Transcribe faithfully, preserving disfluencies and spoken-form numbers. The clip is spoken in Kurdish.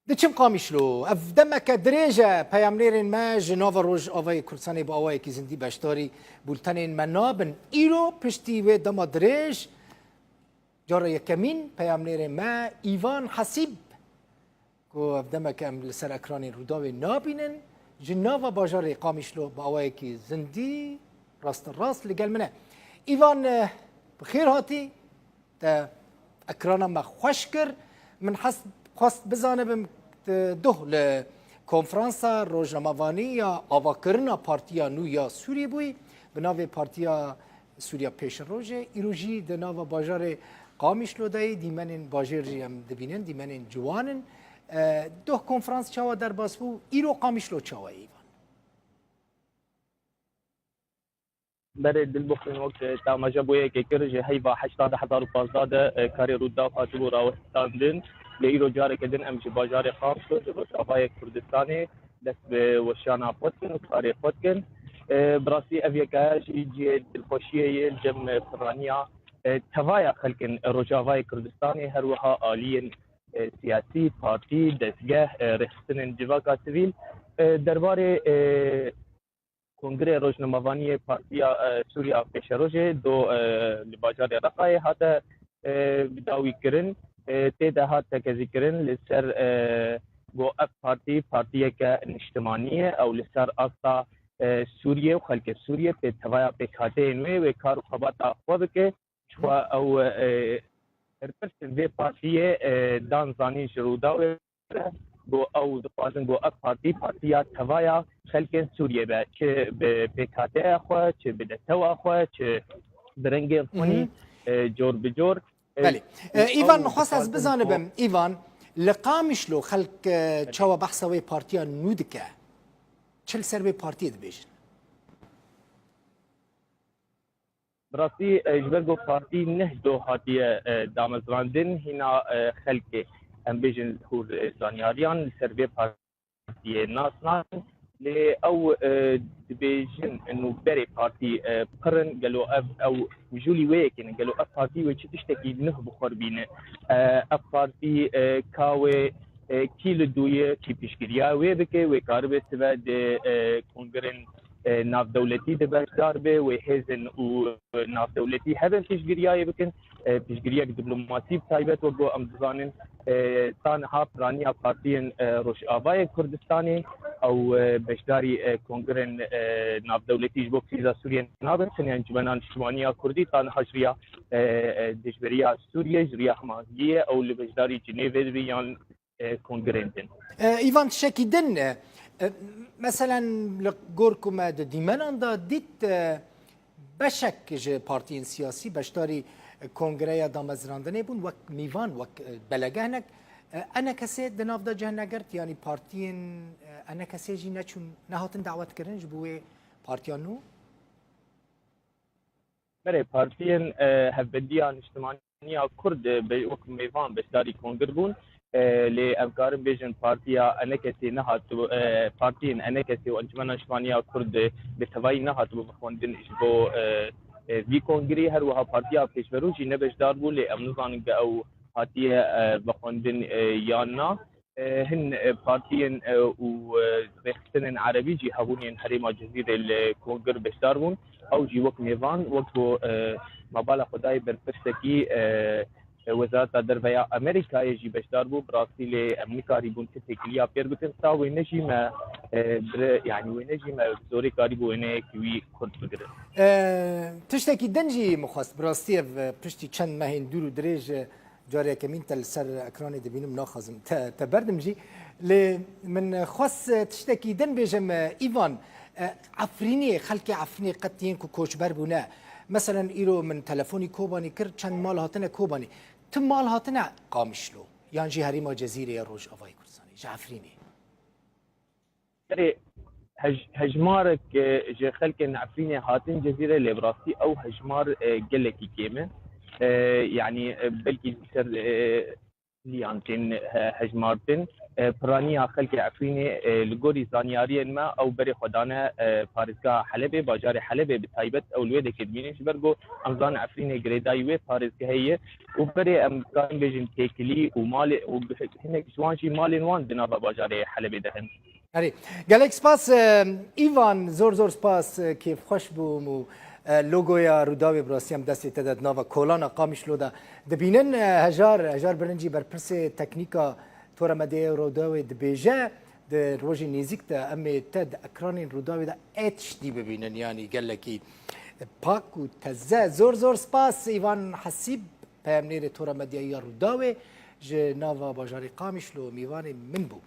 Diçim Qamişlo. Ev demeke dirêj e. Peyamnêrên me ji nava Rojavayê Kurdistanê bi awayekî zindî beşdarî bultenên me nabin. Îro piştî wê dema dirêj, cara yekemîn peyamnêrê me Îvan Hesîb, ku ev demeke em li ser ekranên Rûdawê nabînin, ji nava bajarê Qamişlo bi awayekî zindî rasterast li gel min e. Îvan, eh, bi xêr hatî. Te ekrana me xweş kir. Min hes, xwest bizanibim, tu doh li konferansa rojnamevanî ya avakirina Partiya Nû ya Sûriyê bûyî, bi navê Partiya Sûriya Pêşerojê. Îro jî di nava bajarê Qamişlo de yî, dîmenên bajêr jî em dibînin, dîmenên ciwan in. E, doh konferans çawa derbas bû? Îro Qamişlo çawa ye, Îvan? Berê Dilbixwîn, wek, e, te amaje bo yekê kir, ji heyva heşta de hezar û pazdeh de, e, karê Rûdaw hatibû rawestandin. Lê îro careke din em ji bajarê Qamişlo, ji Rojavayê Kurdistanê dest bi weşana xwe dikin û karê xwe dikin. E, bi rastî ev yeke jî cihê dilxweşiyê ye li cem piraniya, e, tevaya xelkên Rojavayê Kurdistanê, her wiha aliyên, e, siyasî, partî, dezgeh, e, rêxistinên civaka sivîl, e, derbarê, e, Kongrê Rojnamevaniyê Partiya, e, Sûriya Pêşerojê do, e, li bajarê Reqayê hate, e, bidawî kirin. E, tê de hat tekezîkirin li ser, e, go ev partî partiyeke niştimanî ye, ew li ser asta, e, Sûriyê û xelkê Sûriyê pê tevaya pêkhateyên wê, wê kar û xebata xwe bike. Jixwe ew, e, berpirsên vê partiyê, e, dan zanîn ji Rûdawê re, got ew dixwazin got ev partî, partiya tevaya xelkên Sûriyê be. Çi bi pêkhateya xwe, çi bi detewa xwe, çi bi rengên xwe nî, e, cor bi cor. E, Belê. E, Îvan, ew min xwest ez dixwazin bizanibim, Îvan, li Qamişlo xelk, e, çawa behsa wê partiya nû dike? Çi li ser wê partiyê dibêjin? Bi rastî, e, ji ber ku partî neh doh hatiye, e, damezrandin, hîna, e, xelkê, em bêjin hûr, e, zanyariyan li ser vê partiyê nas nakin. Lê ew, e, dibêjin nûberê partî, e, pir in, gelo ev, ew mijûlî wê yekê ne, gelo ev partî wê çi tiştekî nuh bi xwe re bîne? E, ev partî, e, ka wê, e, kî li dû ye, kî piştgiriya wê bike, wê karibe sibe di, e, kongrên e, navdewletî de beşdar be, wê hêzên û navdewletî hebin piştgiriyayê bikin. E, piştgiriyek diplomasî bi taybet, wek ku em dizanin, e, ta niha piraniya partiyên, e, Rojavayê Kurdistanê ew, e, beşdarî, e, kongrên, e, navdewletî ji bo krîza Sûriyê nabin. Tenê Encûmena Niştimanî ya Kurdî ta niha ji riya, e, e, dijberiya Sûriyê, ji riya hemahengiyê ew li beşdarî Cinêvê dibî yan e, kongrên din. E, Îvan, tiştekî din, e, e, meselen, li gor ku me di dîmenan de dît, e, beşek ji partiyên siyasî beşdarî kongreya damezrandinê bûn, wek mîvan, wek, e, belege hinek, e, enekesê di nav de cih negirt, yanî partiyên, e, enekesê jî neçûn, nehatin dawetkirin ji bo wê partiya nû? Berê partiyên, e, Hevbendiya Niştimanî ya Kurd, e, be-, wek mêvan beşdarî kongir bûn. E, lê em karin bêjin partiya enekesê nehatibû, e, partiyên enekesê û Encûmena Niştimanî ya Kurd, e, bi tevayî nehatibû vexwendin ji bo, e, e, vî kongirî. Her wiha partiya pêşverû jî ne beşdar bû, lê em nizanin ke ew hatiye, e, vexwendin, e, yan na. E, hin, e, partiyên, e, û, e, rêxistinên erebî jî hebûn yên herêma Cezîrê li kongir beşdar bûn. Ew jî wek mêvan, wek ku, e, me bala xwe dayê berpirsekî, e, e, Wezareta Derve ya Amerîkayê jî beşdar bû. Bi rastî lê em nikarîbûn ti têkiliya pêr bikin. Ta wêne jî me, e, bire, yanî wêne jî me zorê karîbû wêneyek wî kurt bigirin. E, tiştekî din jî min xwest, bi rastî ev, e, piştî çend mehên dûr û dirêj, e, Carê yekemîn te li ser ekranê dibînim, naxwazim te, te berdim jî. Lê min xwest tiştekî din bêjim, e, Îvan, e, Efrînê, xelkê Efrînê qet yên ku koçber bûne. Meselen, îro min telefonî Kobanî kir, çend mal hatine Kobanî. Tu mal hatine Qamişlo, yan jî herêma Cezîrê ya Rojavayê Kurdistanê, ji Efrînê? Berê hej-, hejmarek, e, ji xelkên Efrînê hatin Cezîrê, lê bi rastî ew hejmar, e, gelekî kêm e. E, yanî, e, belkî li ser, e, liyan tên, e, hejmartin. e, piraniya xelkê Efrînê, e, li gorî zanyariyên me ew berê xwe dane, e, parêzgeha Helebê, bajarê Helebê bi taybet ew li wê dekê dibînin, ji ber ku em zanin Efrînê girêdayî wê parêzgehê ye û berê em dikarin bêjin têkilî û malê û hinek ji wan jî malên wan di nava bajarê Helebê de hene. Erê, gelek spas, e, Îvan, zor zor spas, e, kêfxweş bûm û, e, logoya Rûdawê bi rastî em destê te de di nava kolana Qamişlo de dibînin. E, Hejar, Hejar Birincî, berpirsê teknîka Tora Medyaya Rûdawê dibêje, di rojê nêzîk de em ê te di ekranên Rûdawê de ê tiştî bibînin, yanî gelekî pak û teze. Zor zor spas Îvan Hesîb, peyamnêrê Tora Medyaya Rûdawê ji nava bajarê Qamişlo mîvanê min bû.